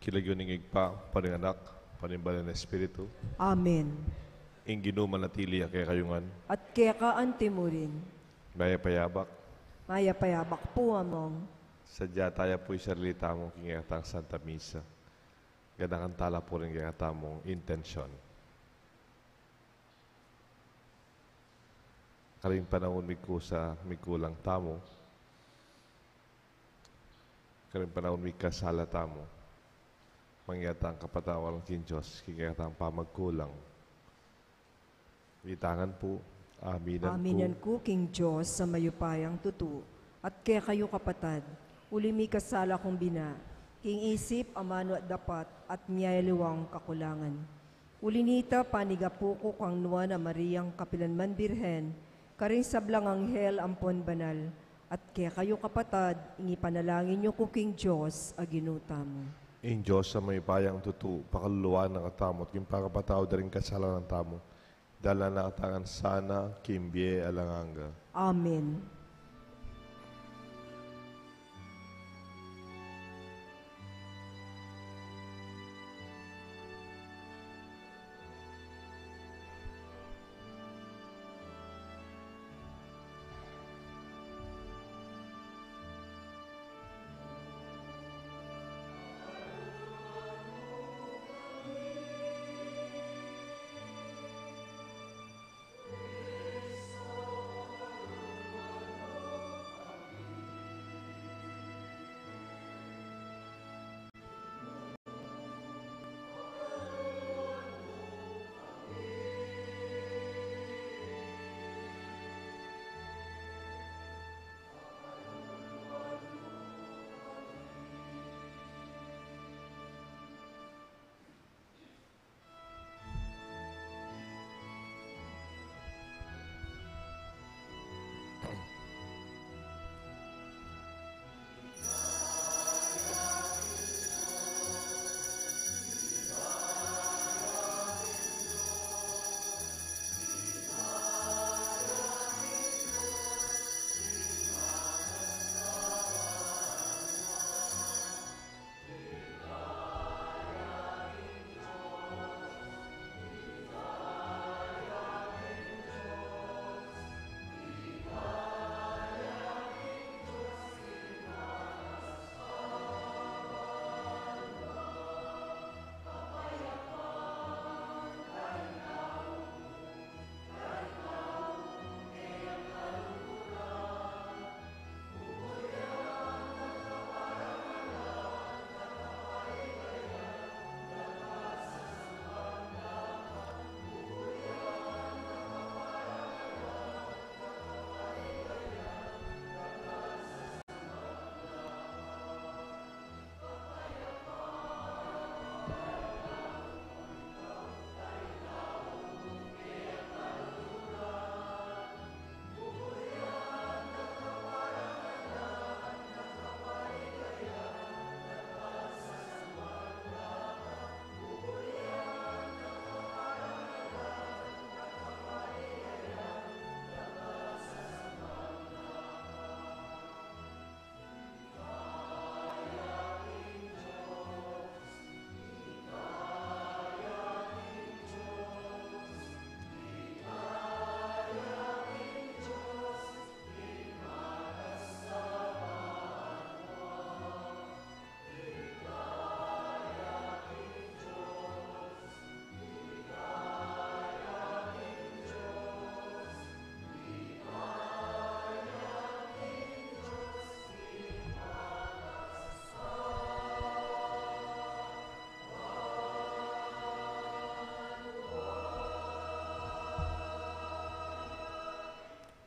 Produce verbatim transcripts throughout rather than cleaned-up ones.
King lagyu ning Ibpa, ampo ning Anak, ampo ning Banal a Espiritu. Amen. Ing Ginu manatili ya kekayu ngan. At keka antimurin. Mayap a yabak. Mayap a yabak pu, Among. Sadya taya pu ing sarili tamu king kekatang Santa Misa. Ganakan tala pu rin ing kekatamung intensyon. Karing panaun migkusa, migkulang tamu. Karing panaun mikasala tamu. Mangyaring kapatawaran king Dios, king kekatang pamagkulang. Itangan pu, aminan ku. Aminan ku king Dios a mayupayang tutu, at kekayu kapatad, uli mikasala kung bina, king isip, amanu at dapat, at miyaliwang kakulangan. Uli na nita, panigapu ku kang Nuan a Mariang kapilanman Birhen, karing sablang anghel ampon banal, at kekayu kapatad, ing ipanalangin yu ku king Dios a Ginu tamu. Ing Dios a mayupayang tutu, pakaluluan na katamu, at king pakapatawad da ring kasalanan tamu, dala na katamu ngan sana king bie alang angga. Amen.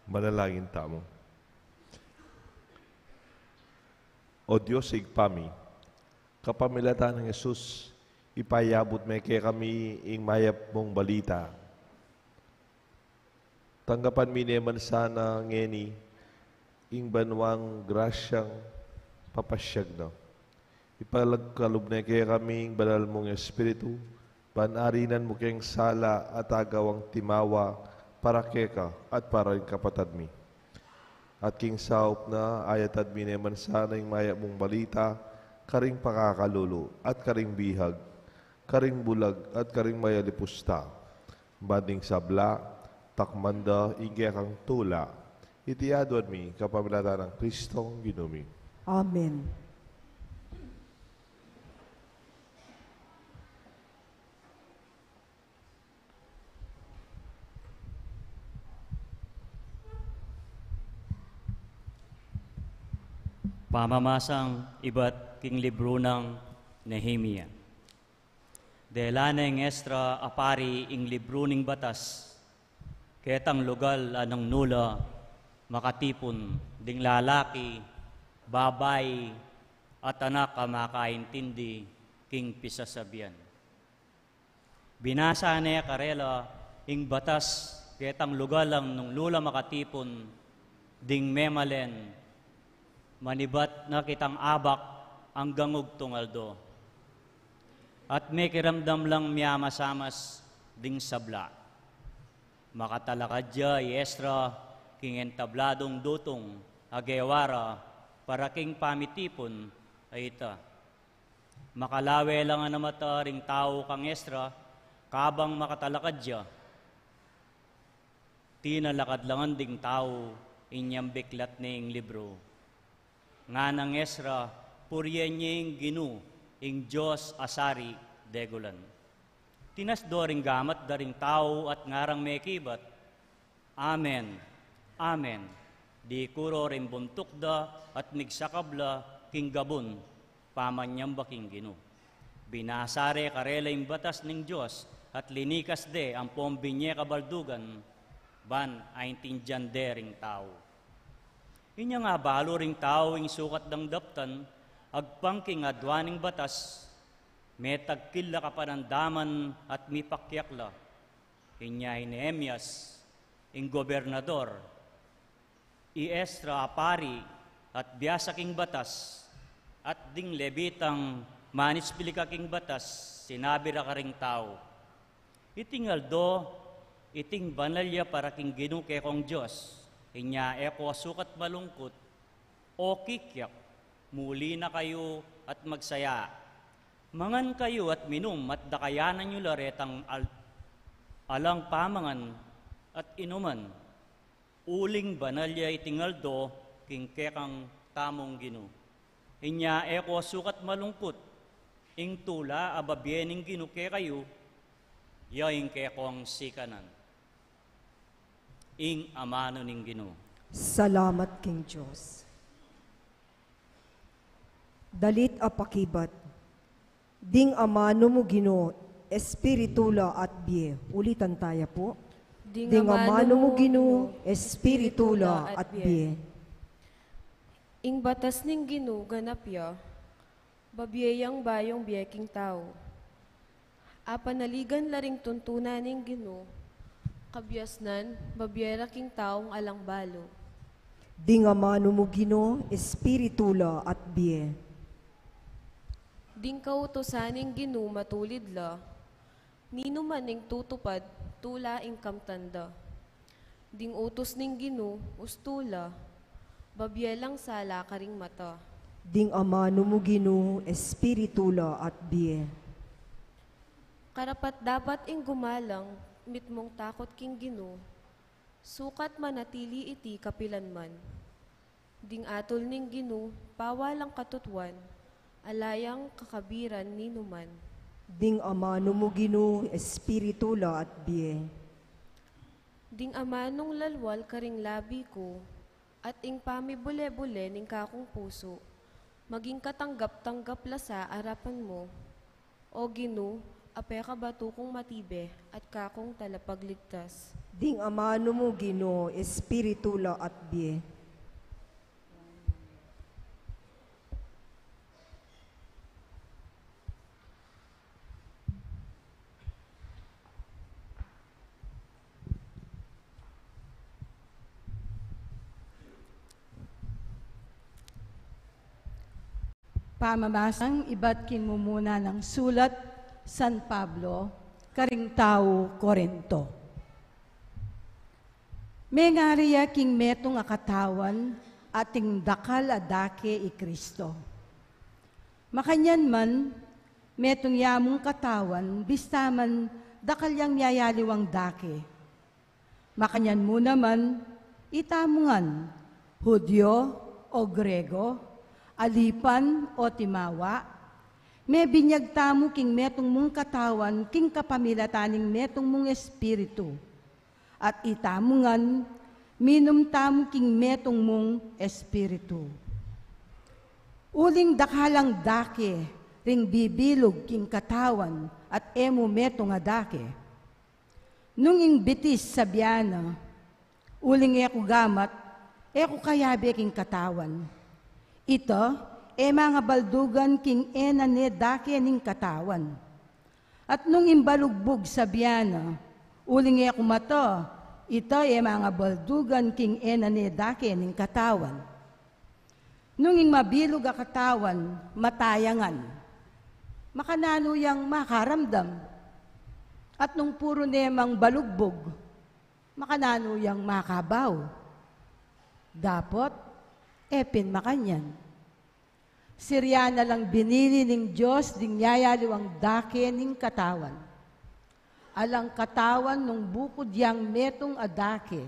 Manalangin tamu. O Dios, Ibpa mi, kapamilatan nang Jesus, ipayabut me kekami ing mayap mung balita. Tanggapan mi ne man sana ngeni ing banwang grasyang papasiag na. Ipalagkalub ne kekami ing banal mung Espiritu, ban arinan mu keng sala at agawang timawa para keka at para king kapatad mi. At king saup na, ayatad mi ne man sana ing mayap mung balita karing pakakalulu at karing bihag, karing bulag at karing mayalipusta. Ban ding sabla, takman da ing kekang tula. Iti aduan mi kapamilatan nang Kristong Ginu mi. Amen. Pamamasang ibat king libru nang Nehemia. Dela neng Esdra a pari ing libru ning batas, ketang lugal a nung nu la makatipun ding lalaki, babai, at anak a makaintindi king pisasabian. Binasa ne karela ing batas ketang lugal a nung nu la makatipun ding memalen, manibat na kitang abak anggang ugtung aldo. At mekiramdam lang miamasamas ding sabla. Makatalakad ya i Esdra king entabladung dutung a gewa ra para king pamitipun a ita. Makalawe la ngan a mata ring tau kang Esdra, kabang makatalakad ya. Tinalakad la ngan ding tau inyang biklat ne ing libru. Nganang Esdra, purian ye ing Ginu, ing Dios a sari degulan. Tinasdo ring gamat da ring tau at ngarang mekibat, "Amen, amen." Di kuro ring buntuk da at migsakab la king gabun, pamanyamba king Ginu. Binasa re karela ing batas ning Dios at linikas de ampong binye kabaldugan, ban aintindian de ring tau. Inyang abalu ring tau ing sukat dang daptan, agpang king aduan ning batas, metagkil la kapanandaman at mipakyak la. Inya i Nehemias, ing gobernador, i Esdra a pari, at biasa king batas, at ding Levitang manisplika king batas, sinabi ra karing tau, "Iting aldo, iting banal ya para king Ginu kekong Dios. Inya e ko sukat malungkut o kikyak, muli na kayu at magsaya. Mangan kayu at minum at dakayanan yu la retang al-, alang pamangan at inuman. Uling banal ya iting aldo king kekang tamung Ginu. Inya e ko sukat malungkut, ing tula a babie ning Ginu kekayu, ya ing kekong sikanan." Ing amanu ning Ginu. Salamat king Dios. Dalit a pakibat. Ding amanu mu, Ginu, espiritu la at bie. Ulitan taya pu. Ding amanu mu, Ginu, espiritu la at bie. Ing batas ning Ginu ganap ya, babie yang bayung bie king tau. Apanaligan la ring tuntunan ning Ginu, kabiasnan, babie ra king taung alang balu. Ding amanu mu, Ginu, espiritu la at bie. Ding kautusan ning Ginu matulid la, ninuman ing tutupad tula ing kamtan da. Ding utus ning Ginu ustu la, babie lang sala karing mata. Ding amanu mu, Ginu, espiritu la at bie. Karapat-dapat ing gumalang mitmung takut king Ginu, sukat manatili iti kapilanman. Ding atul ning Ginu pawalang katutuan, ala yang kakabiran ninuman. Ding amanu mu, Ginu, espiritu la at bie. Ding amanung lalwal karing labi ku, at ing pamibule-bule ning kakung pusu, maging katanggap-tanggap la sa arapan mu, O Ginu, a pekabatu kung matibe at kakung talapagligtas. Ding amanu mu, Ginu, espiritu la at bie. Pamabasang ibat king mumuna nang sulat San Pablo karing tau Corinto. Mengari ya king metung a katawan, ating dakal a dake i Kristo. Makanyan man, metung ya mung katawan, bista man dakal yang miyayaliwang dake. Makanyan mu naman, itamu ngan, Hudyo o Grego, alipan o timawa, mebinyag tamu king metung mung katawan king kapamilatan ning metung mung Espiritu. At itamu ngan, minum tamu king metung mung Espiritu. Uling dakal lang dake ring bibilug king katawan at e mu metung a dake. Nung ing bitis sabian na, "Uling e ku gamat, e ku kayabe king katawan." Ita e mangabaldugan king e na ne dake ning katawan. At nung ing balugbug sabian na, "Uling e ku mata," ita e mangabaldugan king e na ne dake ning katawan. Nung ing mabilug a katawan mata ya ngan, makananu yang makaramdam? At nung puru ne mang balugbug, makananu yang makabau? Dapot e pin makanyan. Sirya na lang binili ning Dios ding yayaliwang dake ning katawan. Alang katawan nung bukud yang metung a dake.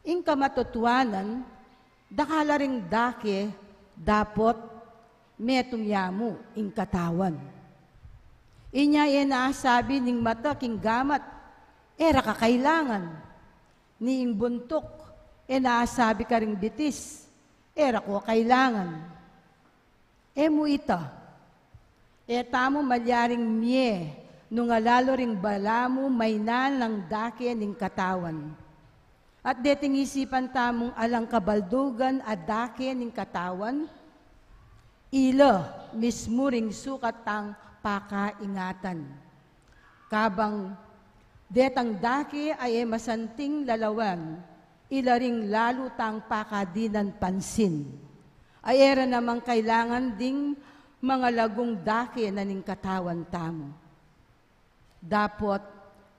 Ing kamatutuanan, dakal la ring dake, dapot metung ya mu ing katawan. Inya e na asabi ning mata king gamat, "E ra ka kailangan." Ni ing buntuk, e na asabi karing bitis, "E ra ku kailangan." E mu ita. E tamu malyaring mie, nung alalu ring balamu maynan lang dake ning katawan. At deting isipan tamung alang kabaldugan a dake ning katawan, ila mismu ring sukat tang pakaingatan. Kabang detang dake a e masanting lalawan, ila ring lalu tang pakadinan pansin. A e ra namang kailangan ding mangalagung dake na ning katawan tamu. Dapot,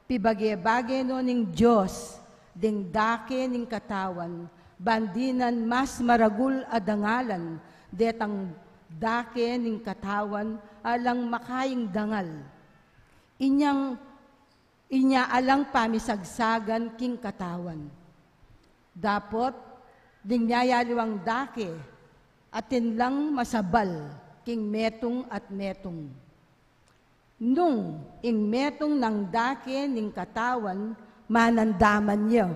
pibage-bage no ning Dios ding dake ning katawan, ban dinan mas maragul a dangalan detang dake ning katawan alang makaing dangal. Inyang, inya alang pamisagsagan king katawan. Dapot, ding miyayaliwang dake, atin lang masabal king metung at metung. Nung ing metung nang dake ning katawan manandaman ya,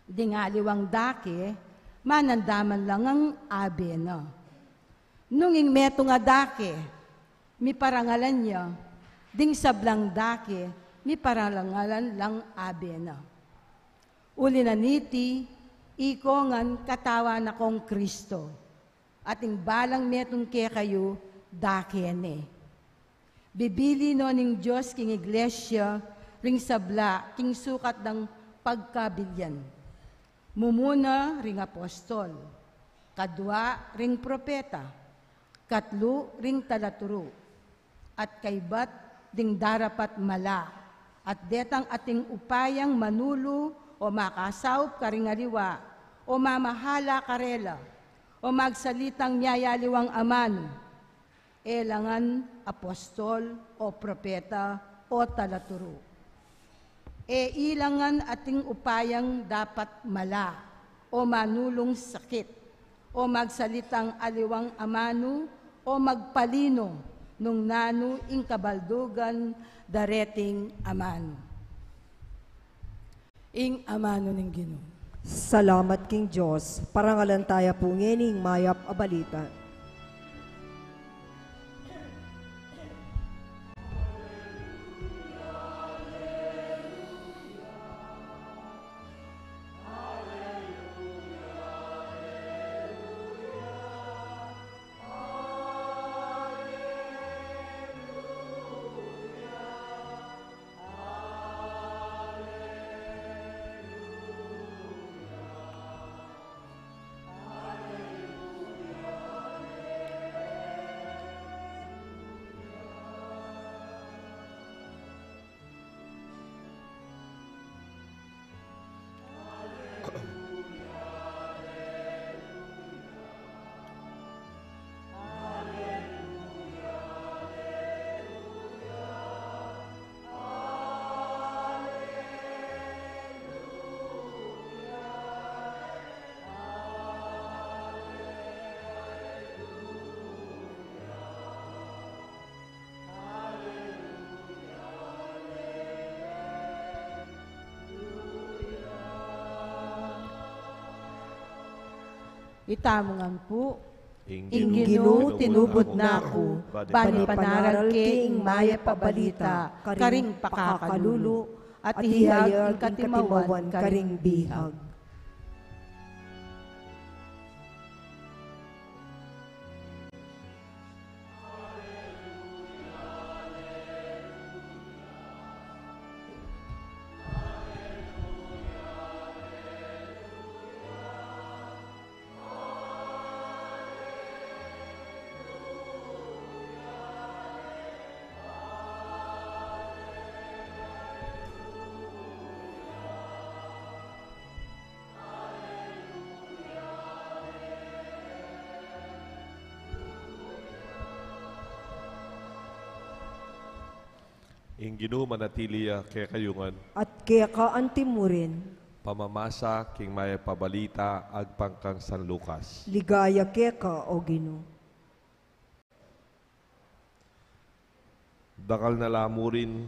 ding aliwang dake manandaman lang ang abe na. Nung ing metung a dake miparangalan ya, ding sablang dake miparangalan lang abe na. Uli na niti, iko ngan katawan na kong Kristo, at ing balang metung kekayu dake ne. Bibili no ning Dios king iglesia ring sabla king sukat dang pagkabilian. Mumuna ring apostol, kadua ring propeta, katlu ring talaturu, at kaibat ding darapat mala, at detang ating upayang manulu o makasaup karing aliwa, o mamahala karela, o magsalitang miyayaliwang amanu, e la ngan apostol, o propeta, o talaturu. E ila ngan ating upayang dapat mala, o manulung sakit, o magsalitang aliwang amanu, o magpalino nung nanu ing kabaldugan dareting amanu. Ing amanu ning Ginu. Salamat king Dios. Parangalan taya pu ngeni ing mayap a balita. Itamu ngan pu. Ing Ginu tinubud na ku, bani panaral ke ing mayap a balita karing pakakalulu, at ihayag ing katimawan karing bihag. Ing Ginu manatili ya kekayu ngan. At keka antimurin. Pamamasa king mayap a balita agpang kang San Lucas. Ligaya keka, O Ginu. Dakal na la murin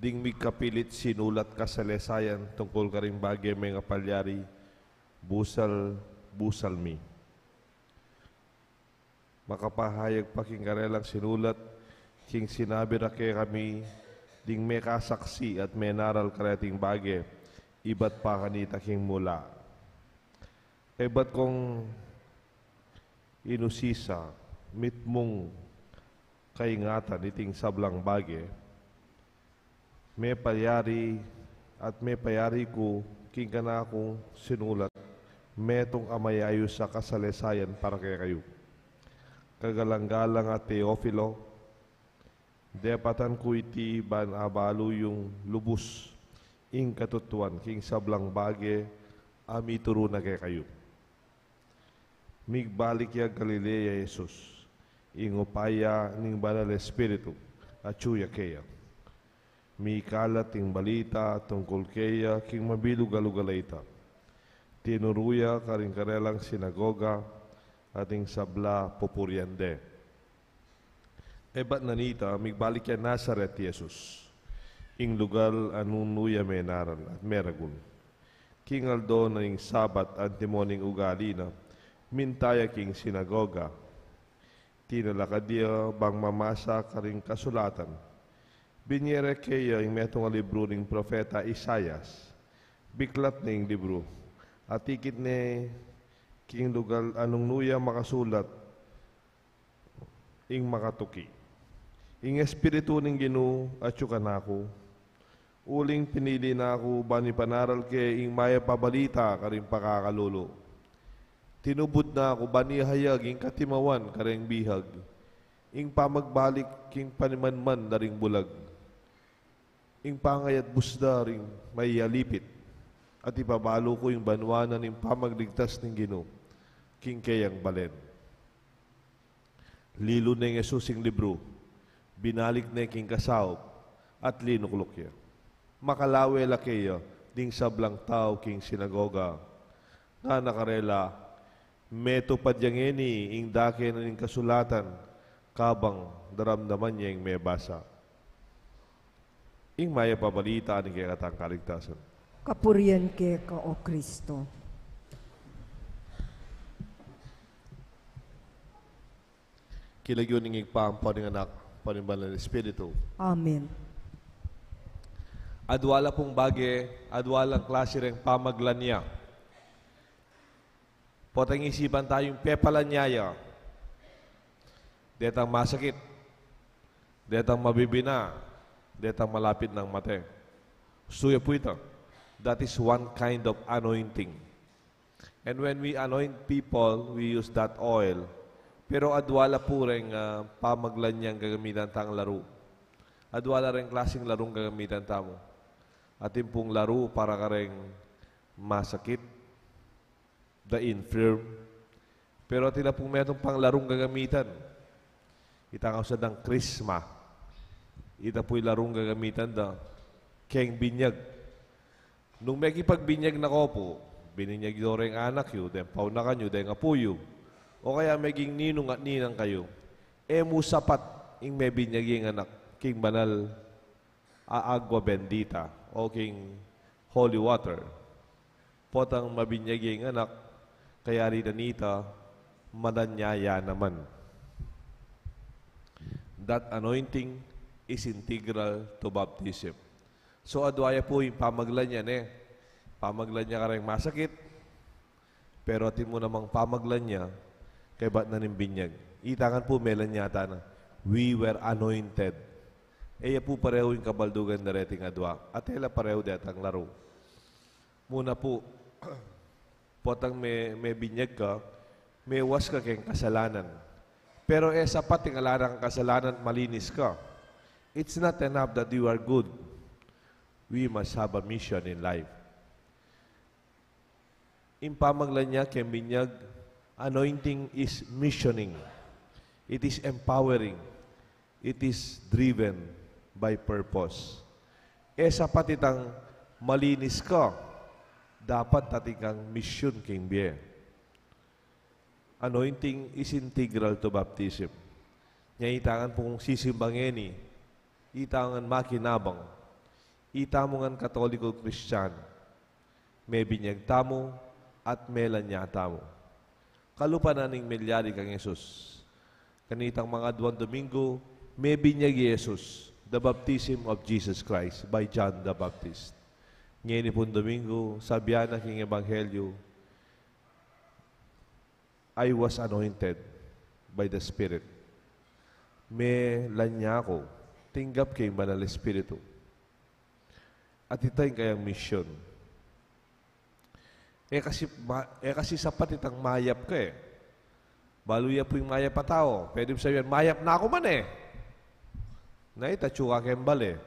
ding migkapilit sinulat kasalesayan tungkul karing bage mengapalyari, busal, busal mi. Makapahayag pa king karelang sinulat, king sinabi ra kekami ding mekasaksi at menaral kareting bage, ibat pa kanita king mula. Ebat kong inusisa mitmung kaingatan iting sablang bage, mepalyari at mepayari ku king kanakung sinulat metung a mayayus a kasalesayan para kekayu. Kagalang-galang a Teofilo, depatan ku iti ban abalu yung lubus ing katutuan king sablang bage a mituru na kekayu. Migbalik ya Galilea i Jesus, ing upaya ning Banal Espiritu atyu ya keya. Mikalat ing balita tungkul keya king mabilug a lugal a ita. Tinuru ya karing karelang sinagoga at ing sabla pupurian de. Ebat na nita, migbalik ya Nazaret i Jesus, ing lugal a nung nu ya menaral at meragul. King aldo na ning Sabat, antimo ning ugali na, minta ya king sinagoga. Tinalakad ya bang mamasa karing kasulatan. Binie re keya ing metung a libru ning propeta Isaias. Biklat ne ing libru, atikit ne king lugal a nung nu ya makasulat ing makatuki. Ing Espiritu ning Ginu atyu kanaku, uling pinili na ku ban ipanaral ke ing mayap a balita karing pakakalulu. Tinubud na ku ban ihayag ing katimawan karing bihag, ing pamagbalik king panimanman da ring bulag, ing pangayatbus da ring mayalipit, at ipabalu ku ing banua na ning pamagligtas ning Ginu king keyang balen. Lilu neng Jesus ing libru, binalik ne king kasaup, at linukluk ya. Makalawe la keya ding sablang tau king sinagoga. Ngana karela, metupad ya ngeni ing dake na ning kasulatan, kabang daramdaman ya ing mebasa. Ing mayap a balita ning kekatang kaligtasan. Kapurian keka, O Kristo. King lagyu ning Ibpa, ampo ning Anak, ampo ning Banal a Espiritu. Amen. Adwa la pung bage, adwa lang klasi reng pamaglanya. Potang isipan tayung pepalanya ya. Detang masakit, detang mabibina, detang malapit nang mate. Suya pu ita. That is one kind of anointing. And when we anoint people, we use that oil. Pero adwa la pu reng, ah, pamaglanyang gagamitan tang laru. Adwa la reng klasing larung gagamitan tamu. Atin pung laru para kareng masakit, the infirm. Pero atin la pung metung pang larung gagamitan. Itang ausan dang krisma. Ita pu'y larung gagamitan da keng binyag. Nung mekipagbinyag na ko pu, bininyag yu reng anak yu, deng paunakan yu, deng apu yu, o kaya meging ninung at ninang kayu, e mu sapat ing mebinyag ing anak king banal a agua bendita o king holy water. Potang mabinyag ing anak, Kayari na nita, malanya ya naman. That anointing is integral to baptism. So, adwa ya pu ing pamaglanya, ne? Pamaglanya kareng masakit, pero atin mu namang pamaglanya kaybat na ning binyag. Ita ngan pu, melanya tana. We were anointed. E ya pu parehu ing kabaldugan da reting adwa. At e la parehu detang laru. Muna pu, potang me, mebinyag ka, mewas ka keng kasalanan. Pero e sapat ing ala na kang kasalanan, malinis ka. It's not enough that you are good. We must have a mission in life. Ing pamaglanya keng binyag, anointing is missioning. It is empowering. It is driven by purpose. E sapat itang malinis ka, dapat atin kang misyun king bie. Anointing is integral to baptism. Nya ita ngan pu kung sisimba ngeni, ita ngan makinabang, ita mu ngan Katoliko Kristiyan, mebinyag tamu at melanya tamu. Kalupa na ning milyari kang Jesus. Kanitang mangadwang Domingo, mebinyag i Jesus, the baptism of Jesus Christ by John the Baptist. Ngeni pung Domingo, sabian na king Ebanghelyo, "I was anointed by the Spirit." Melanya ku, tinggap ke ing Banal Espiritu. At ita ing kayang misyon. E kasi, ma-, e kasi sapat itang mayap ka e. Balu ya pu ing mayap a tau. Pwede mu sabian, "Mayap na ku man e." Na ita, atyu ka keng bale.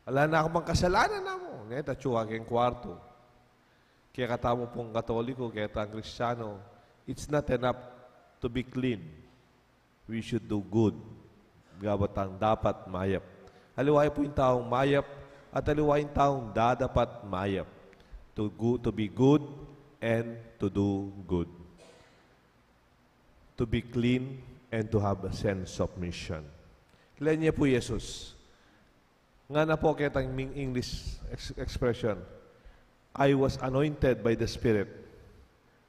"Ala na ku mang kasalanan," na mu. Na ita, atyu ka keng kwartu. Kaya katamu pung Katoliko, kaya tang Kristiyano, it's not enough to be clean. We should do good. Gabat tang dapat mayap. Aliwa ya pu ing taung mayap, at aliwa ing taung dadapat mayap. To go, to be good and to do good. To be clean and to have a sense of mission. Lenya pu Jesus. Ngana pu ketang ming English ex-, expression, "I was anointed by the Spirit."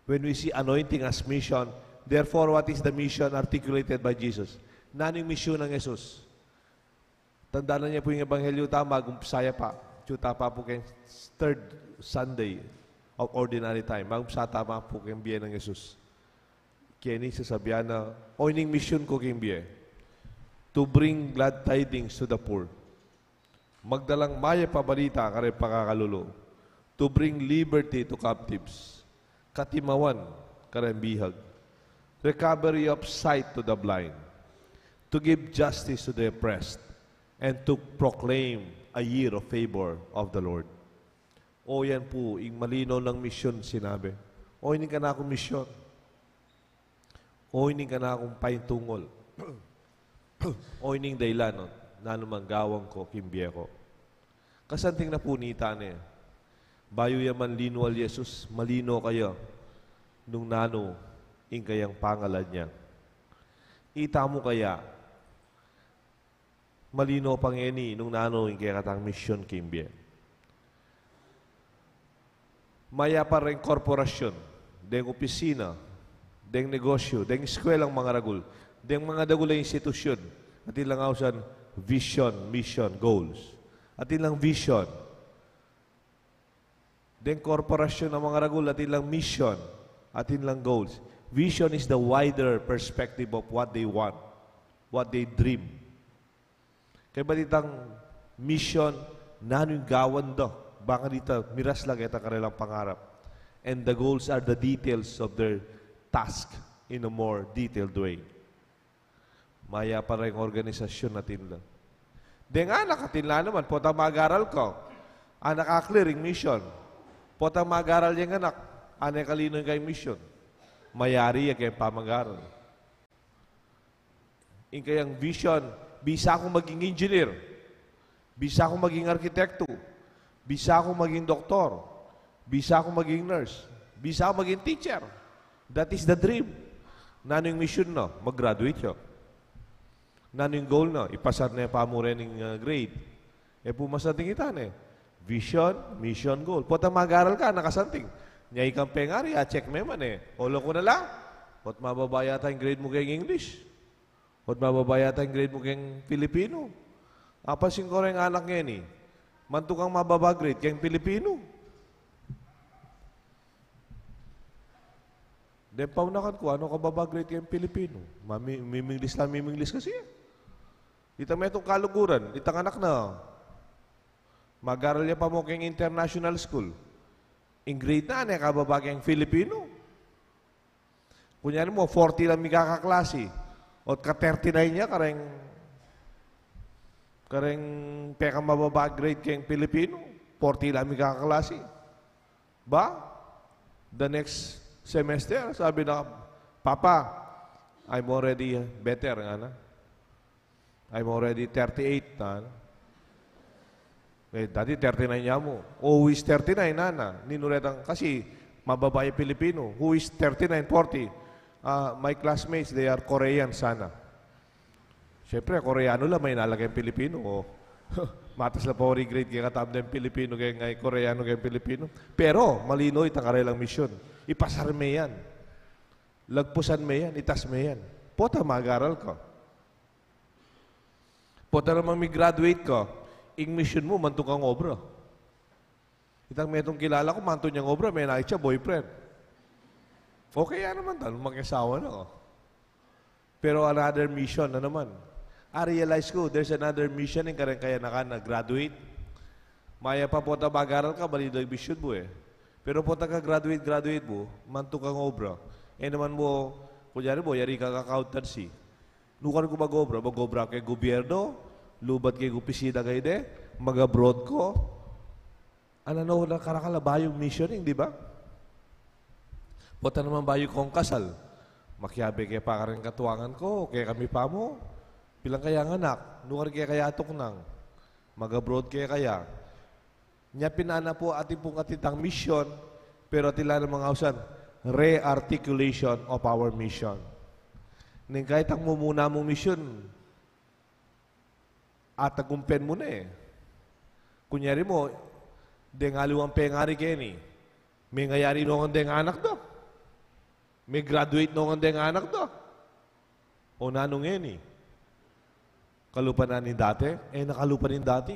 When we see anointing as mission, therefore, what is the mission articulated by Jesus? Nanu ing misyon nang Jesus? Tandanan ye pu ing Ebanghelyo ta, magumpisa ya pa. Atyu ta pa pu keng third Sunday of Ordinary Time. Magumpisa ta pa pu keng bie nang Jesus. Keni sasabian na, "O, ini ing misyon ku keng bie. To bring glad tidings to the poor." Magdalang mayap a balita kareng pakakalulu. To bring liberty to captives. Katimawan kareng bihag. Recovery of sight to the blind. To give justice to the oppressed. And to proclaim a year of favor of the Lord. O, yan pu ing malino nang misyon sinabi. O, ini ing kanakung misyon. O, ini ing kanakung paintungul. O, ini ing dailan, no? Nanu mang gawan ku king bie ku. Kasanting na pu nita ne. Bayu ya man linwal Jesus, malino kaya nung nanu ing kayang pangalan ya. Ita mu kaya, malino pa ngeni nung nanu ing kekatang misyon king bie. Mayap a reng korporasyun, deng opisina, deng negosyu, deng eskwelang mangaragul, deng mangadagul a institusyun, atin lang ausan vision, mission, goals. Atin lang vision. Deng korporasyun a mangaragul, atin lang mission, atin lang goals. Vision is the wider perspective of what they want, what they dream. Kaybat itang mission, nanu ing gawan da, bang kanita miras la keta karelang pangarap. And the goals are the details of their task in a more detailed way. Mayap a reng organisasyun atin la. Deng anak atin la naman, potang mag-aral ka, anak, a clear ing mission. Potang mag-aral yang anak, anak, kalino ing kayang mission. Mayari ya keng pamag-aral. Ing kayang vision, bisa kung maging engineer, bisa kung maging arkitekto, bisa kung maging doktor, bisa kung maging nurse, bisa kung maging teacher. That is the dream. Nanu ing mission na? Mag-graduate ya. Nanu ing goal na? Ipasar ne pa mu reng, uh, grade. E pu masanting ita ne. Vision, mission, goal. Potang mag-aral ka, nakasanting. Nya ikang pengari, a-check me man e. Olo ku na la, ot mababa yata ing grade mu keng English. Ot mababa yata ing grade mu keng Filipino. Apansin ko reng anak ngeni, mantu kang mababa grade keng Filipino. Deng paunakan ku, anu ka baba grade keng Filipino? Mami-, miminglis la, miminglis kasi. Itang metung kaluguran, itang anak na mag-aral ya pa mu keng international school. Ing grade na, ane ka baba keng Filipino. Kunyari mu, forty lang mikakaklasi. Ot ka thirty-nine ya, kareng, kareng peka mababa grade keng Filipino, forty lang mikakaklasi. Ba? The next semester, sabi na, "Papa, I'm already better," ngana. "I'm already thirty-eight na." E, dati thirty-nine ya mu. Always thirty-nine, nana. Ninu retang, kasi mababa ya Pilipino. Who is thirty-nine, forty? Ah, my classmates, they are Korean sana. Siyempre, Koreano la, maina la keng Pilipino. O, matas la pa ori grade keng katamung Pilipino, keng Koreano keng Pilipino. Pero, malino itang karelang misyon. Ipasar me yan. Lagpusan me yan, itas me yan. Pota mag-aral ka. Pota namang mi-graduate ka, ing misyon mu, mantu kang obra. Itang metung kilala ku, mantu niyang obra, menakit ya boyfriend. Okay ya naman, tal-, mag-asawa na, o. Pero another mission na naman. A-realize ku, there's another mission ing kareng kayanakan a graduate. Mayap a pota mag-aral ka, malino ing misyon mu e. Pero pota ka graduate, graduate mu, mantu kang obra. E naman mu, kunyari mu, yari kang accountancy. Nukarin ku mag-obra, mag-obra keng gubyerno, lubat keng opisina kayne, mag-abroad ku. Ala no, na karakal a bayung misyoning, di ba? Pota naman bayu kung kasal. Makiabe ke pa kareng katuangan ku, kekami pa mu. Bilang kayang anak, nukarin ke kaya tuknang? Mag-abroad ke kaya? Nya pin ana pu, atin pung atin tang misyon, pero atin la namang ausan, re-articulation of our mission. Neng kaya itang mumuna mung misyon, atagumpen mu ne. Kunyari mu, deng aliwang pengari keni, mengayari no ngan deng anak da. Me-graduate no ngan deng anak da. O nanu ngeni? Kalupa na ning dati? E na kalupa ning dati.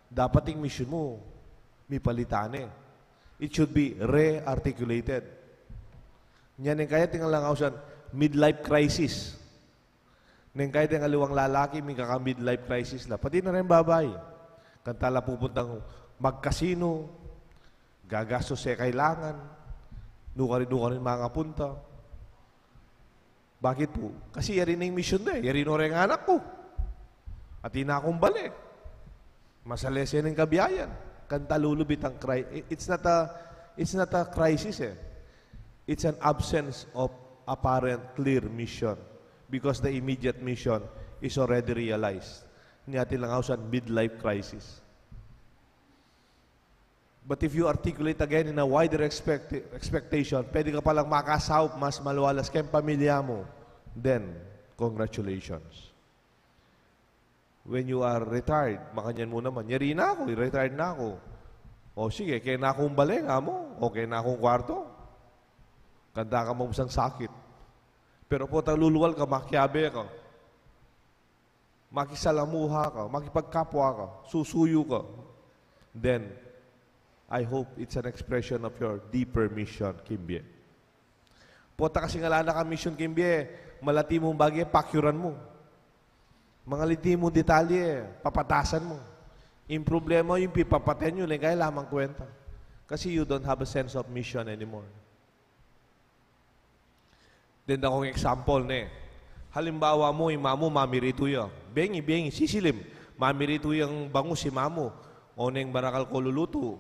Dapat ing misyon mu, mipalitan ne. It should be re-articulated. Nya neng kaya atin lang ausan, midlife crisis. Neng kaya deng aliwang lalaki, mikaka-midlife crisis la. Pati na ring babai. Kanta la pupuntang magkasino, gagastus e kailangan, nukarin-nukarin mangapunta. Bakit pu? Kasi yari na ing misyon da e. Yari no reng anak ku. Atin na kung bale. Masalese ning kabiayan. Kanta lulub itang cri-, it's not a, it's not a crisis e. It's an absence of apparent clear mission because the immediate mission is already realized. Ini atin lang ausan midlife crisis. But if you articulate again in a wider expect-, expectation, pwede ka palang makasaup mas malualas keng pamilya mu. Then, congratulations. When you are retired, makanyan mu naman, "Yari na ku, retired na ku." O sige, kaya na kung bale nga mu, o kaya na kung kwarto. Kanta ka mamusang sakit. Pero pota lulual ka, makiabe ka, makisalamuha ka, makipagkapwa ka, susuyu ka, then I hope it's an expression of your deeper mission king bie. Pota kasi ngala na kang mission king bie, malati mung bage, pakyuran mu. Mangaliti mung detalye, papatasan mu. Ing problema, ing pipapaten yu, e kaya lamang kwenta. Kasi you don't have a sense of mission anymore. Denda kung example ne. Halimbawa mu, i mamu mamiritu ya. Bengi, bengi, sisilim. Mamiritu yang bangus i mamu. O neng barakal ko lulutu.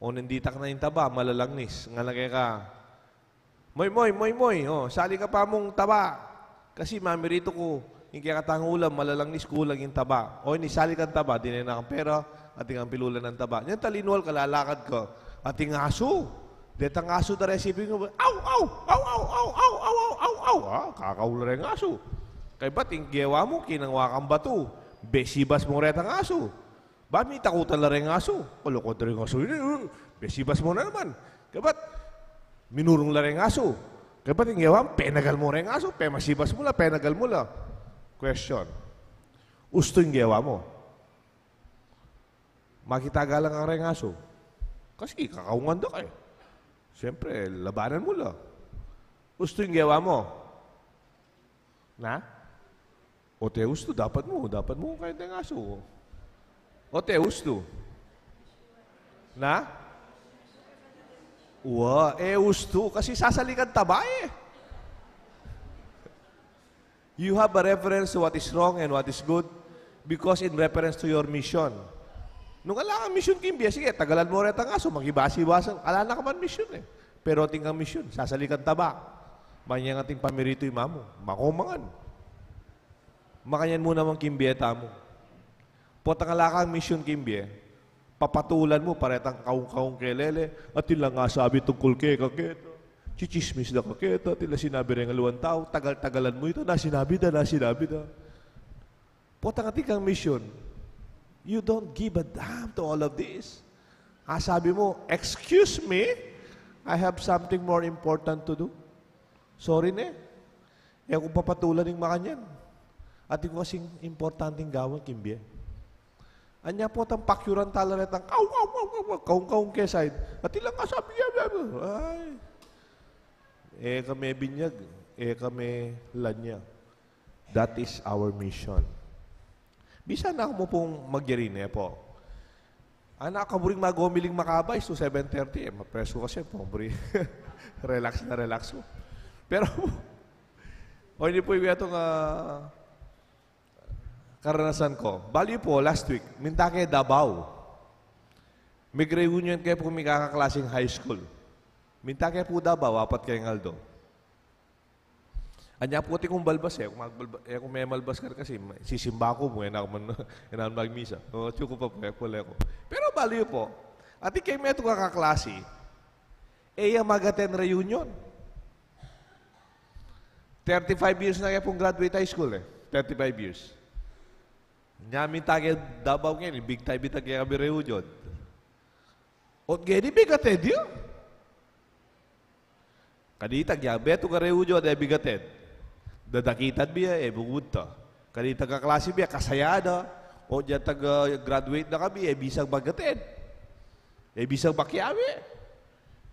O neng ditak na ing taba, malalangnis. Ngana keka, "Moy, moy, moy, moy. O, sali ka pa mung taba. Kasi mamiritu ku ing kekatang ulam, malalangnis, kulang ing taba." O ini, sali kang taba, dinan na kang pera, atin kang pilulan nang taba. Nyang talinual ka, lalakad ka. Ating asu. Detang asu da reng siping mu, "Aw, aw, aw, aw." A, kakaul reng asu. Kaybat ing gewa mu, kinangwa kang batu. Besibas mu retang asu. Ba, mitakutan la reng asu. Kalokohan da reng asu ini, e. Besibas mu na naman. Kaybat, Minurung la reng asu. Kaya pati ing gewa mu, penagal mu reng asu, pemasibas mu la, penagal mu la. Question. Ustu ing gewa mu? Makitagalan ka reng asu. Kasi kakaungan da ka e. Siyempre, labanan mu la. Ustu ing gewa mu? Na? O te ustu, dapat mu, dapat mu kaya deng asu. O te ustu. Na? Wa, e ustu, kasi sasalikan taba e. You have a reference to what is wrong and what is good because in reference to your mission. Nung ala kang mission king bie, sige, tagalan mu retang asu, makibasi-basan, ala na ka man mission e. Pero atin kang mission, sasalikan taba. Manyan atin pamirituy mamu, makomangan. Makanyan mu naman king bie tamu. Potang ala kang mission king bie, papatulan mu pa retang kaung-kaung kelele, atin lang asabi tungkul keka keta. Chichismis da ka keta, atin lang sinabi reng aliwang tau, tagal-tagalan mu ita, na sinabi da, na sinabi da. Potang atin kang mission, you don't give a damn to all of this. Asabi mu, "Excuse me, I have something more important to do. Sorry ne, e ku papatulan ing makanyan. Atin ku kasing importanteng gawan king bie." Anya potang pakyuran tala retang, kaw, kaw, kaw, kaw, kaw, kaung, kaung, kesain. Atin lang asabi, ya, ya, ya. Ay. E kami binyag, e kami lanya. That is our mission. Bisa na mu pung magyari ne po. Anak, kaburing magomiling makabay, so seven thirty, e, mapresko kasi, pobre. Relax na relax ko. Pero, o, ini po yung itong, ah, karanasan ko. Bali po, last week, minta ke Davao. Mig-reunion ke po, mikakaklasing high school. Minta ke po Davao, apat keng aldo. Anya po ti kung balbas e, kung magbalba-, e, kung me malbas ka kasi, sisimba ku mu, e na ku man, e na ku magmisa. O, tiyu ku pa po, e ku, e ku. Pero bali po, atin keng metung a kaklasi, e ya mag-attend reunion. Thirty-five years na ke pung graduate high school e. Thirty-five years. Nya minta ke Davao ngeni, big time ita ke kami reunion. Ot ngeni, big attend ya. Kanita, nya metung a reunion, e big attend. Dadakitan mi ya, e bungud ta. Kanita kaklasi mi ya, kasaya da. Ot nya taga-graduate na kami, e bisang mag-attend. E bisang makiawe.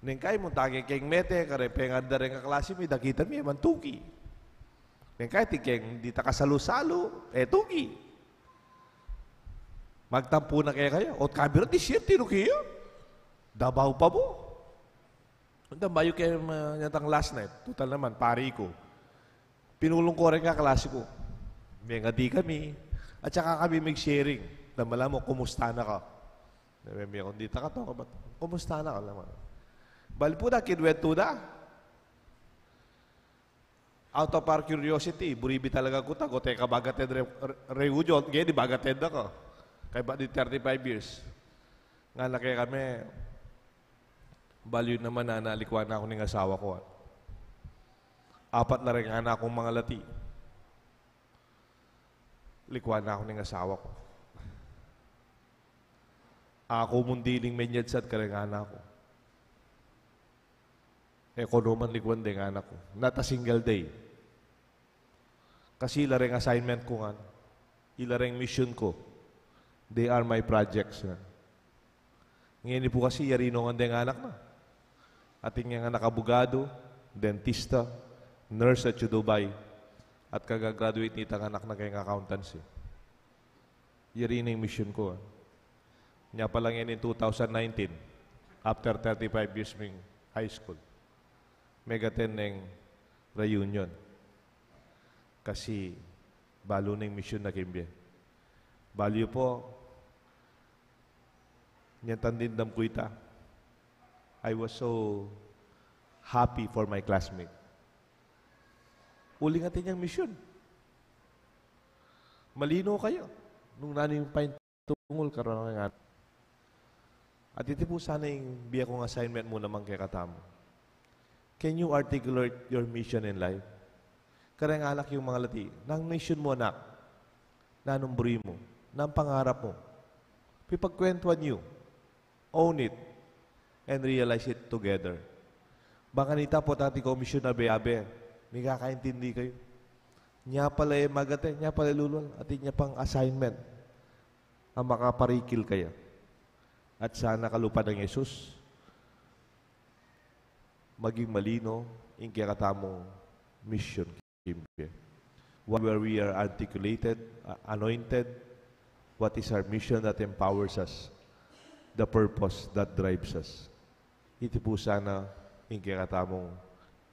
Neng kai, munta ke keng mete, kareng penganda reng kaklasi mi, dakitan mi, e mantuki. Neng kai, ti keng dita kasalu-salu, e tuki. Magtampu na kaya kaya. Ot kabira, di siya tinuki ya. Davao pa mu. Dambayu ke, ah, nyatang last night. Tutal naman, pari ku. Pinulung ku reng kaklasi ku. Mengadi kami. At saka kami mig-sharing. Damala mu, kumusta na ka? Meme, kung di ta ka to, kabat-, kumusta na ka naman? Bali po da, kinwentu da. Out of our curiosity, buri mi talaga kuta, ot e ka mag-attend re-, re-, reunion, ngeni mag-attend na ka. Kaybat ning thirty-five years. Ngana ke kami, baliw naman, nana, likwan na ku ning asawa ku, ah. Apat la reng anak kung mangalati. Likwan na ku ning asawa ku. Aku mu diling menyadsad kareng anak ku. E ku no man likwan deng anak ku. Not a single day. Kasi ila reng assignment ku ngan. Ila reng mission ku. They are my projects ngan. Ngeni pu kasi yari no ngan deng anak na. Atin yang anak abugadu, dentista, nurse at Dubai. At kaga-graduate nitang anak na keng accountancy. Yari na ing mission ku, ah. Nya pala ngeni two thousand nineteen, after thirty-five years ming high school, meg-attend neng reunion. Kasi balu neng mission na king bie. Baliw pu, nyatang dimdam ku ita. I was so happy for my classmate. Uling atin yang mission. Malino kaya nung nanu ing paintungul kareng anak. At iti pu sana ing bie kung assignment mu naman kekatamu. Can you articulate your mission in life? Kareng anak yung mangalati, nanu mission mu, anak? Nanung buri mu? Nanung pangarap mu? Pipagkwentuan yu. Own it and realize it together. Bang kanita potang atin kong misyun abe-abe, mikakaintindi kayu. Nya pala e magate, nya pala e lulwal, atin ya pang assignment a makaparikil kaya. At sana kalupa nang Jesus, maging malino ing kekatamung misyun. Where we are articulated, uh, anointed, what is our mission that empowers us, the purpose that drives us. Iti pu sana ing kekatamung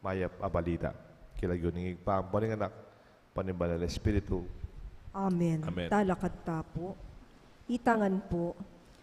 mayap a balita. King lagyu ning Ibpa, ampo ning Anak, ampo ning Banal a Espiritu. Amen. Amen. Talakad ta pu. Ita ngan pu,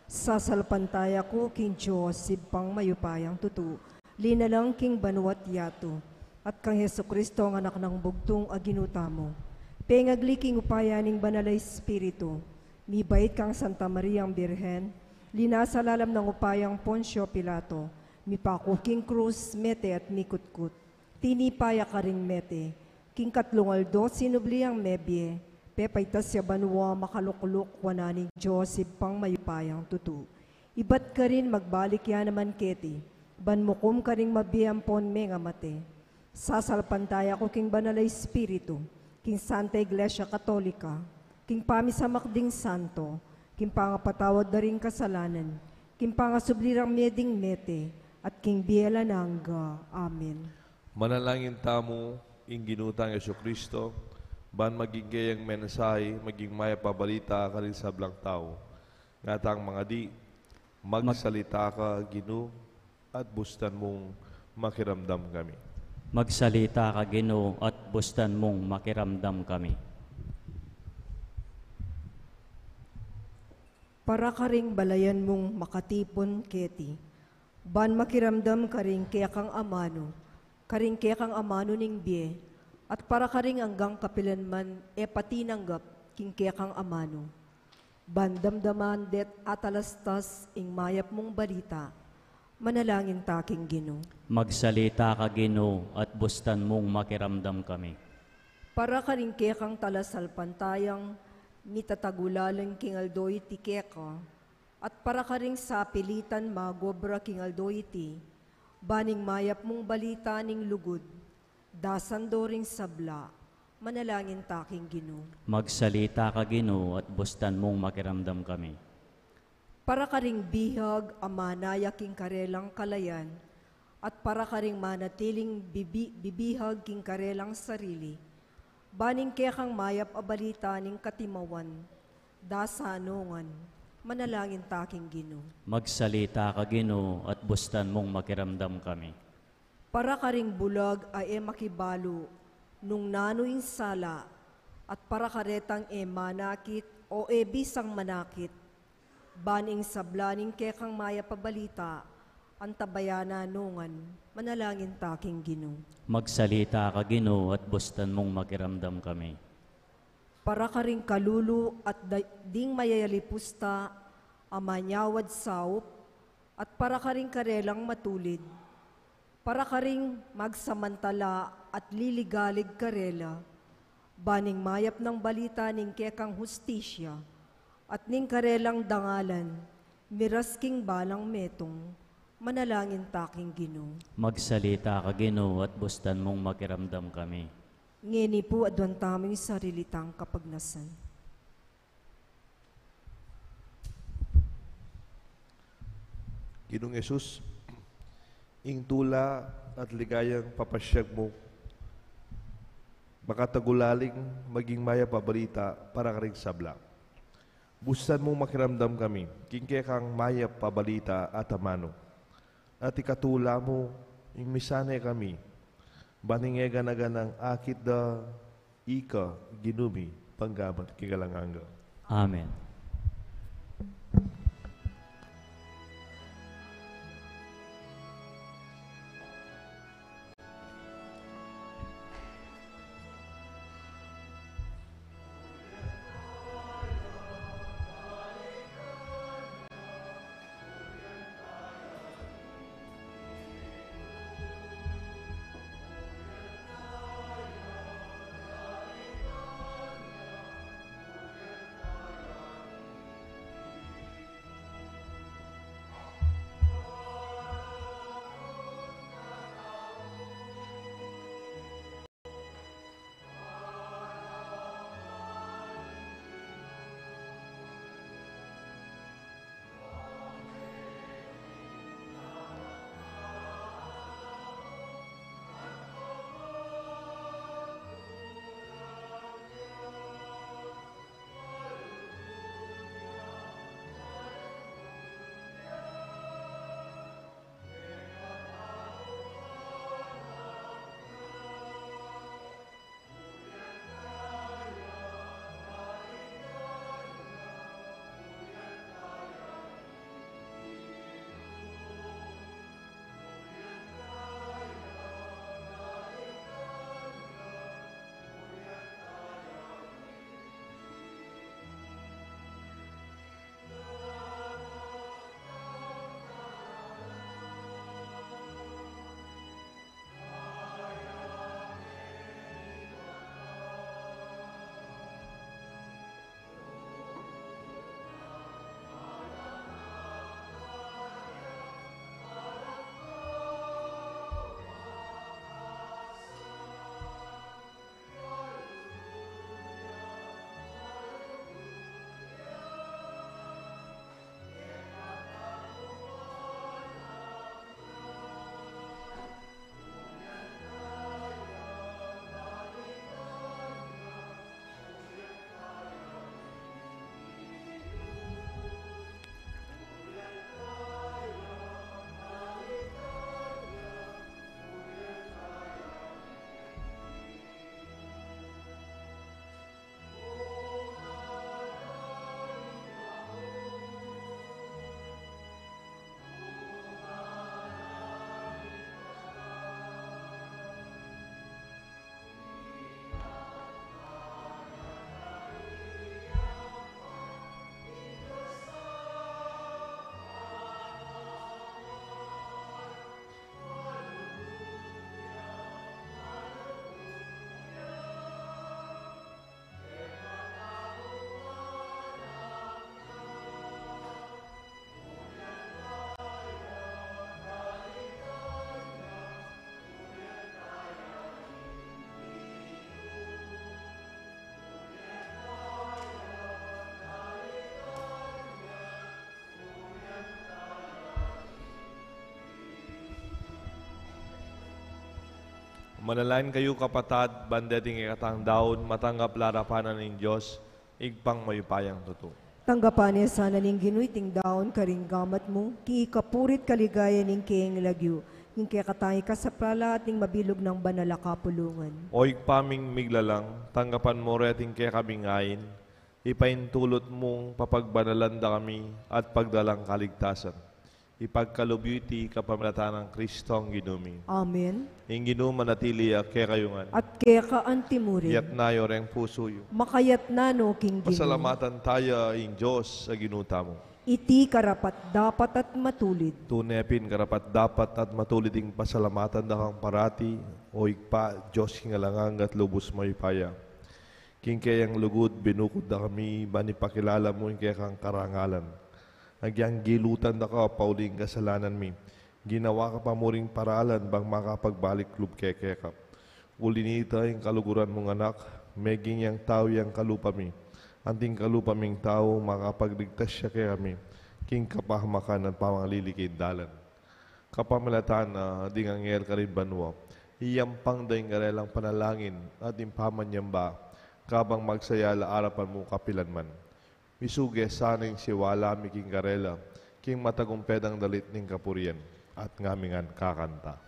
sasalpantaya ku king Dios, Ibpang mayupayang tutu, linalang king banua't yatu, at kang Jesucristo, a Anak nang bugtung a Ginu tamu, pengagli king upaya ning Banal a Espiritu, mibait kang Santa Mariang Birhen, linasa lalam nang upayang Poncio Pilato, mipaku king krus, mete at mikutkut. Tinipa ya karing mete, king katlung aldo sinubli yang mebie, pepaitas ya banua, makalukluk wanan ning Dios Ibpang mayupayang tutu. Ibat karin magbalik ya naman keti, ban mukum karing mabie ampon mengamate. Sasalpantaya ku king Banal a Espiritu, king Santa Iglesia Katolika, king pamisamak ding santo, king pangapatawad da ring kasalanan, king pangasubli rang mie ding mete, at king bie alang angga. Amen. Manalangin tamu, ing Ginu tang Jesucristo, ban maging keyang mensahe, maging mayap a balita karing sablang tau. Nga tang mangadi, magsalita ka, Ginu, at bustan mung makiramdam kami. Magsalita ka, Ginu, at bustan mung makiramdam kami. Para karing balayan mung makatipun keti, ban makiramdam karing kekang amanu, karing kekang amanu ning bie, at para karing anggang kapilanman e pa tinanggap king kekang amanu. Ban damdaman de't atalastas ing mayap mung balita, manalangin ta king Ginu. Magsalita ka, Ginu, at bustan mung makiramdam kami. Para karing kekang talasalpantayang mitatagulaling king aldo iti keka, at para karing sapilitan mag-obra king aldo iti, ban ing mayap mung balita ning lugud, dasan do ring sabla, manalangin ta king Ginu. Magsalita ka, Ginu, at bustan mung makiramdam kami. Para karing bihag a manaya king karelang kalayan, at para karing manatiling bibi-, bibihag king karelang sarili, ban ing kekang mayap a balita ning katimawan, dasan no ngan, manalangin ta king Ginu. Magsalita ka, Ginu, at bustan mung makiramdam kami. Para karing bulag a e makibalu nung nanu ing sala, at para karetang e manakit o e bisang manakit, ban ing sabla ning kekang mayap a balita, antabayanan no ngan, manalangin ta king Ginu. Magsalita ka, Ginu, at bustan mung makiramdam kami. Para karing kalulu at da-, ding mayayalipusta a manyawad saup, at para karing karelang matulid, para karing magsamantala at liligalig karela, ban ing mayap nang balita ning kekang hustisya, at ning karelang dangalan, miras king balang metung, manalangin ta king Ginu. Magsalita ka, Ginu, at bustan mung makiramdam kami. Ngeni pu, aduan tamu ing sarili tang kapagnasan. Ginung Jesus, ing tula at ligayang papasyag mu, makatagulaling maging mayap a balita para karing sabla. Bustan mung makiramdam kami, king kekang mayap a balita at amanu. At ikatula mu, ing misane kami, ban ing e gana-ganang akit da, ika, Ginu mi, panggamat king alang angga. Amen. Manalangin kayu, kapatad, ban deting kekatang daun matanggap la arapan na ning Dios, Ibpang mayupayang tutu. Tanggapan na sana ning Ginu iting daun karing gamat mu, king ikapuri't kaligayan ning kayang lagyu, king kekatang ikasaplalat ning mabilug nang banal a kapulungan. O Ibpa ming miglalang, tanggapan mu reting kekaming ain, ipaintulut mung papagbanalan da kami at pagdalang kaligtasan. Ipagkalub yu iti kapamilatan nang Kristong Ginu mi. Amen. Ing Ginu manatili ya kekayu ngan. At keka antimurin. Yatna yu reng pusu yu. Makayatna no king Ginu. Pasalamatan taya ing Dios a Ginu tamu. Iti karapat-dapat at matulid. Tune pin karapat-dapat at matulid ing pasalamatan da kang parati, O Ibpa, Dios king alang angga at lubus mayupaya. King keyang lugud binukud da kami, ban ipakilala mu ing kekang karangalan. Agyang gilutan da ka pauli ning kasalanan mi. Ginawa ka pa mu ring paralan bang makapagbalik lub ke keka. Uli nita ing kaluguran mung Anak, meging yang tau yang kalupa mi. Anting kalupa ming tau, makapagligtas ya kekami king kapahamakan at pangliling dalan. Kapamilatan na ding anghel karin banua, iyampang da ing karelang panalangin at ing pamanyamba, kabang magsaya la arapan mu kapilan man. Misuge sana ing siwala mi king karela, king matagumpe dang dalit ning kapurian, at ngaming kakanta.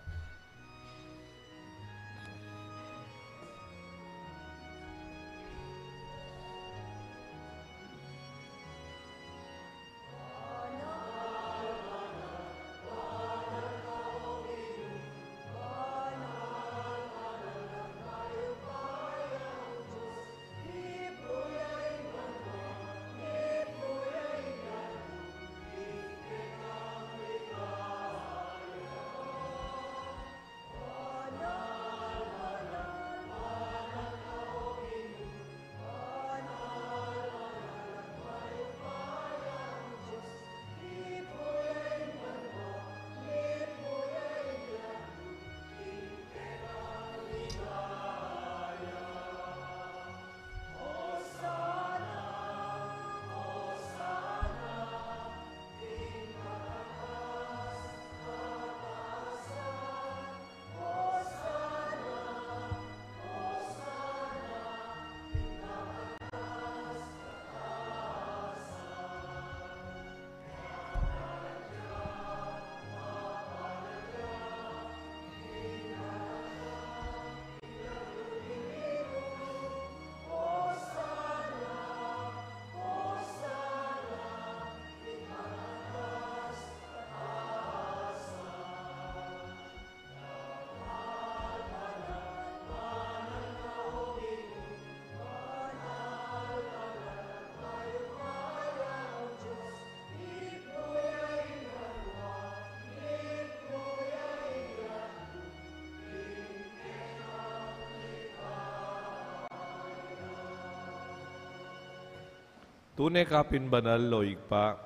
Tune ka pin banal, o Ibpa,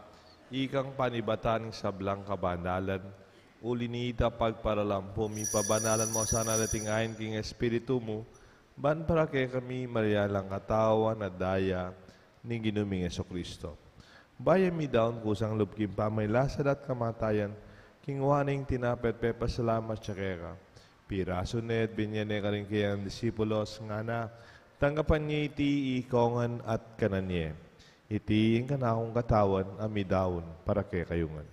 ikang panibatan ning sablang kabanalan. Uli nita pagparalampu mi, pabanalan mu sana reting ain king Espiritu mu, ban para kekami marialang katawan at daya ning Ginu ming Jesucristo. Bayu mi daun kusang lub king pamagkasakit at kamatayan, kinua ne ing tinape at pepasalamat ya keka. Pirasu ne at binye ne karing keyang disipulos, ngana, tanggapan ye iti ikong ngan at kanan ye. Iti ing kanakung katawan a midaun para kekayu ngan.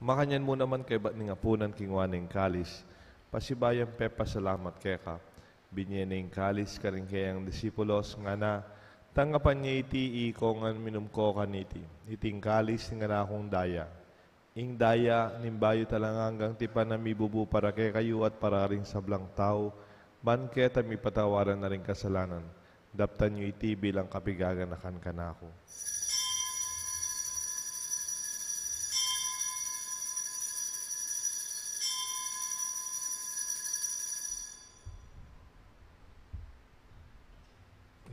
Makanyan mu naman kaybat ning apunan kinua ne ing kalis, pasibayu yang pepasalamat keka, binye ne ing kalis karing keyang disipulos, ngana, tanggapan ye iti ikong ngan, minum ko kaniti. Iti ing kalis ning kanakung daya, ing daya ning bayu at alang anggang tipan a mibubu para kekayu at para karing sablang tau, ban keta mipatawaran na ring kasalanan. Daptan yu iti bilang kapaganakan kanaku.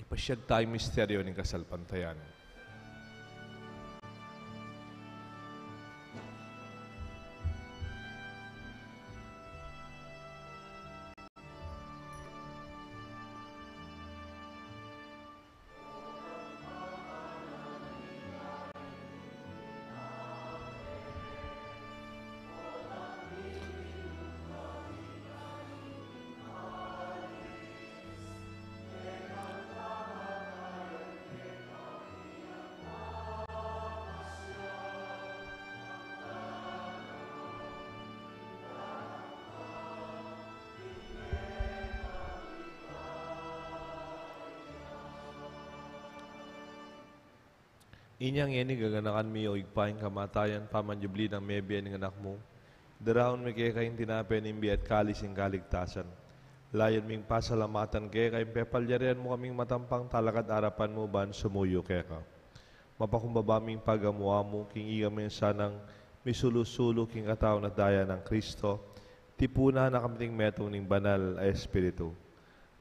Ipasyag tayu ing misteryu ning kasalpantayanan. Inya ngeni gaganakan mi, o Ibpa, ing kamatayan pamanyubli nang mebie ning Anak mu. Daraun mi keka ing tinape ning bie at kalis ning kaligtasan. Layun ming pasalamatan keka ing pepalyarian mu kaming matampang talakad arapan mu ban sumuyu keka. Mapakumbaba ming pagamu-amu king iga mi sanang misulu-sulu king katawan at daya nang Kristo, tipunan na kami ning metung ning Banal a Espiritu.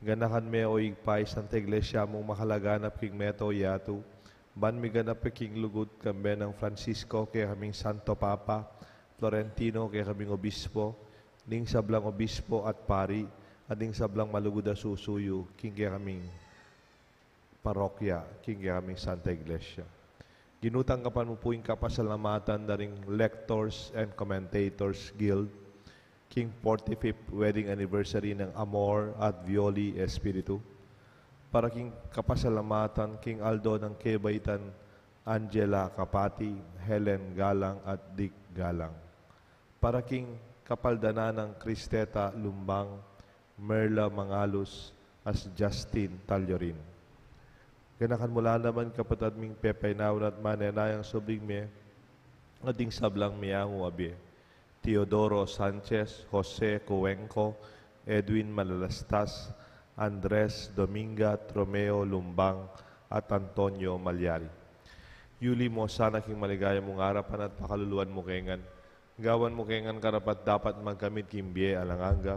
Ganakan me, o Ibpa, ing Santa Iglesia mung makalaganap king meto yatu, ban miganap king lugud, kambe nang Francisco, kekaming Santo Papa, Florentino, kekaming Obispo, ding sablang Obispo at Pari, at ding sablang malugud a susuyu king kekaming parokya, king kekaming Santa Iglesia. Ginu, tanggapan mu pu ing kapasalamatan da ring Lectors and Commentators Guild, king forty-fifth wedding anniversary nang Amor at Violi Espiritu, para king kapasalamatan king aldo nang kebaitan Angela Capati, Helen Galang at Dick Galang, para king kapaldanan nang Cristeta Lumbang, Merla Mangalus, at Justin Tallorin. Ganakan mu la naman kapatad ming pepainawa at manenayang subling mie, at ding sablang miyamu a bie. Teodoro Sanchez, Jose Cuenco, Edwin Malalastas, Andres Dominga, Romeo Lumbang, at Antonio Malyari. Yuli mu sana king maligaya mung arapan at pakaluluan mu kengan. Gawan mu kengan karapat-dapat magkamit king bie alang angga.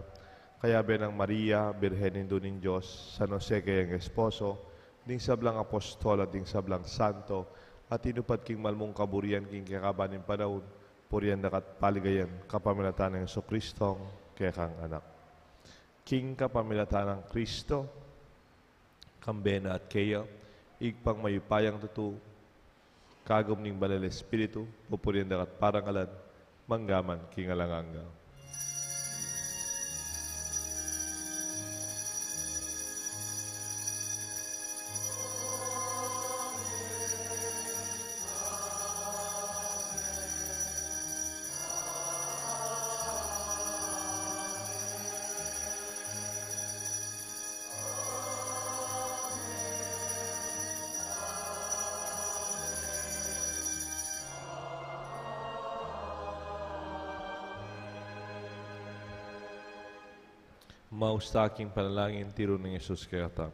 Kayabe nang Maria, Birhen Indu ning Dios, San Jose kayang esposo, ding sablang apostol at ding sablang santo, a tinupad king malmung kaburian king kekaban ning panaun, purian da ka at paligayan, kapamilatan nang Jesucristong kekang Anak. King kapamilatan nang Kristo, kambe na at keya, Ibpang mayupayang tutu, kagum ning Banal Espiritu, pupurian da ka at parangalan, mangga man king alang angga. Mausta king panalangin, tiru nang Jesus kekatamu.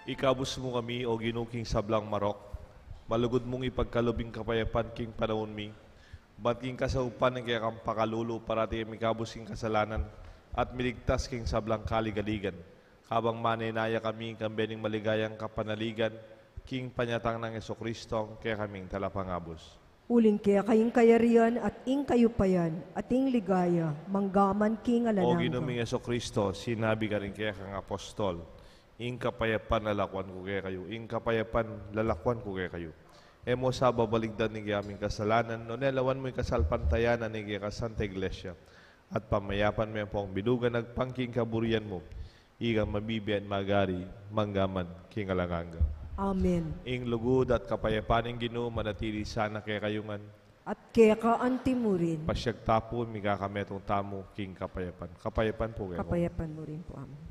Ikabus mu kami, O Ginu, king sablang marok, malugud mung ipagkalub ing kapayapan king panaun mi, ban king kasaupan ning kekang pakalulu, parati mikabus king kasalanan, at miligtas king sablang kaligaligan. Kabang manenaya kami, kambe ning maligayang kapanaligan, king panyatang nang Jesucristo, kekaming talapangabus. Uling keka ing kayarian at ing kayupayan at ing ligaya, mangga man king alang angga. O Ginu ming Jesucristo, sinabi karing kekang apostol, ing kapayapan lalakwan ku kekayu, ing kapayapan lalakwan ku kekayu. E mu sa babaligdan ing kekang kasalanan, nune lawan mu ing kasalpantayanan ning kekang Santa Iglesia, at pamayapan me ampong bilugan agpang king kaburian mu, ikang mabibie at magari, mangga man king alang angga. Amen. Ing lugud at kapayapan ning Ginu manatili sana kekayu ngan. At keka anti mu rin. Pasiag ta pu, mikakametung tamu king kapayapan. Kapayapan pu kekayu. Kapayapan mu rin pu, Among.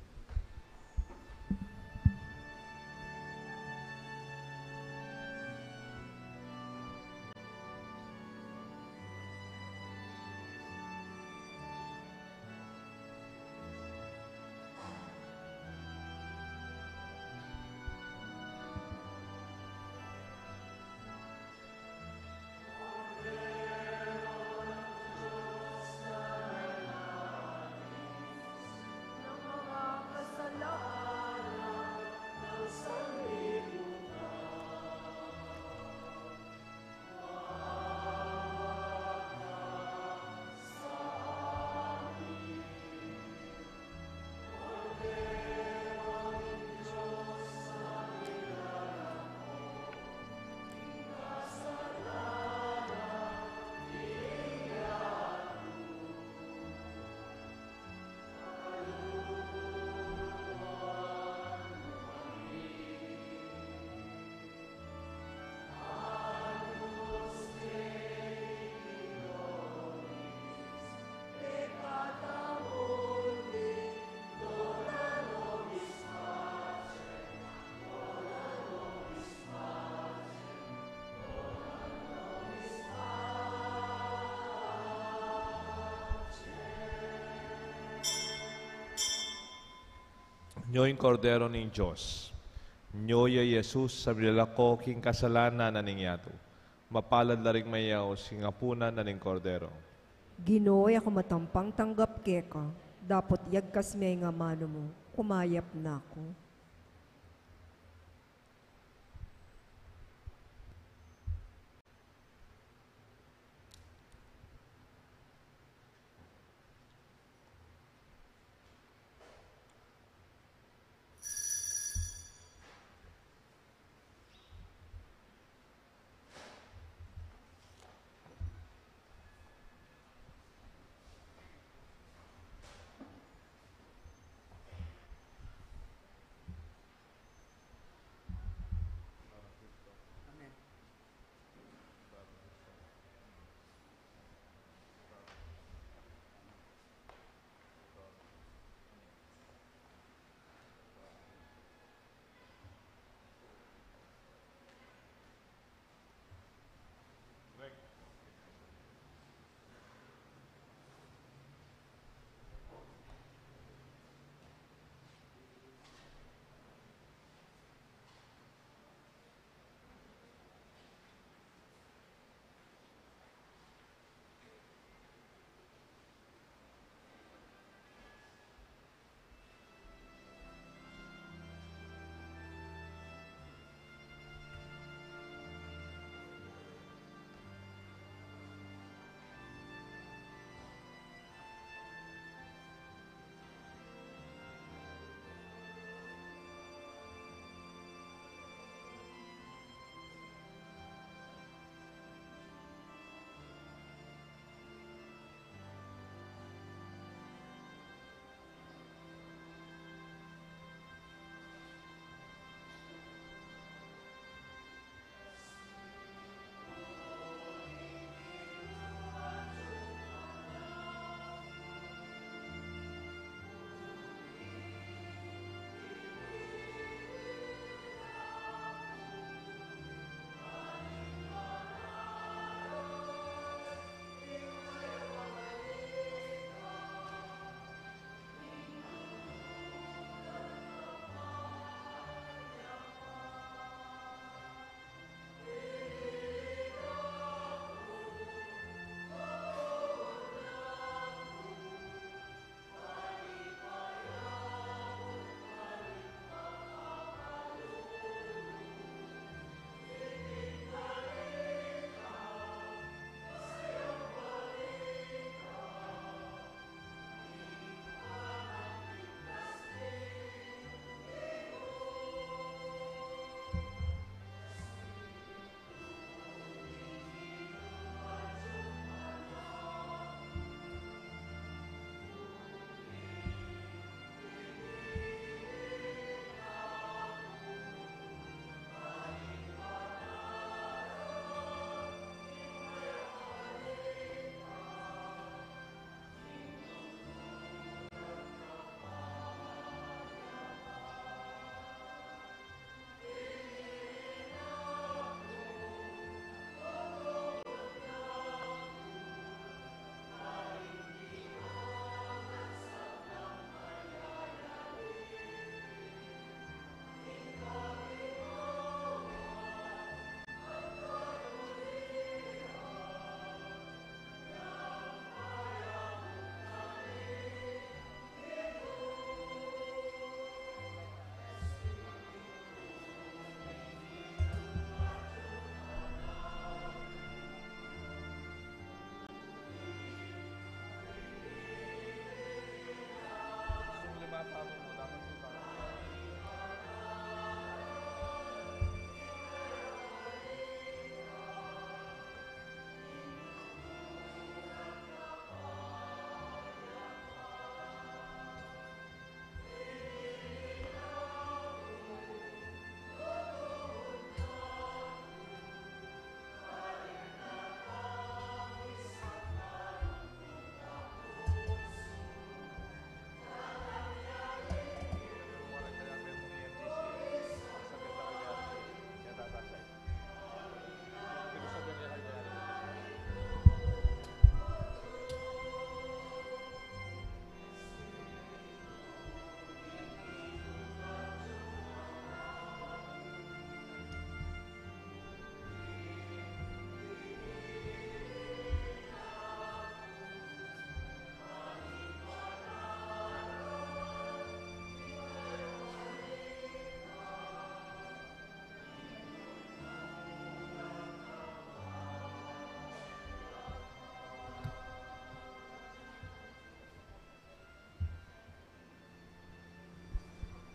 Nyo ing Kordero ning Dios. Nyo ya i Jesus a milalako king kasalanan na ning yatu. Mapalad la ring mayaus king apunan na ning Kordero. Ginu, e ku matampang tanggap keka, dapot yagkas me ing amanu mu, kumayap na ku.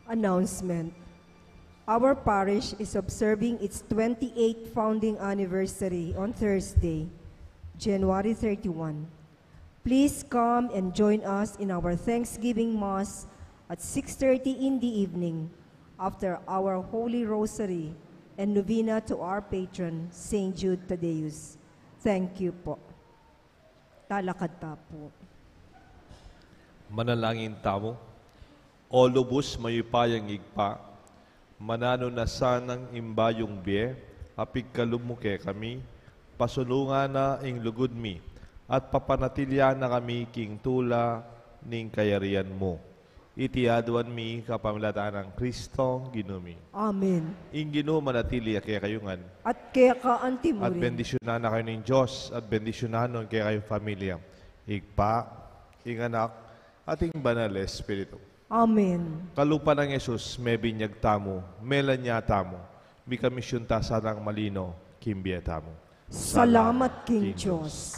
Announcement. Our parish is observing its twenty-eighth founding anniversary on Thursday, January thirty-one. Please come and join us in our Thanksgiving Mass at six thirty in the evening after our Holy Rosary and Novena to our patron, Saint Jude Thaddeus. Thank you po. Talakad ta po. Manalangin tamu. O lubus mayupayang Ibpa, mananu na sanang ing bayung bie a pigkalub mu kekami, pasulungan na ing lugud mi, at papanatilian na kami king tula ning kayarian mu. Iti aduan mi kapamilatan nang Kristong Ginu mi. Amen. Ing Ginu manatili ya kekayu ngan. At keka antimurin. At bendisyunan na kayu ning Dios, at bendisyunan no ing kekayung familia. Ibpa, ing Anak, at ing Banal Espiritu. Amen. Kalupa nang Jesus, mebinyag tamu, melanya tamu, mikamisyun ta sanang malino king bie tamu. Salamat king Dios.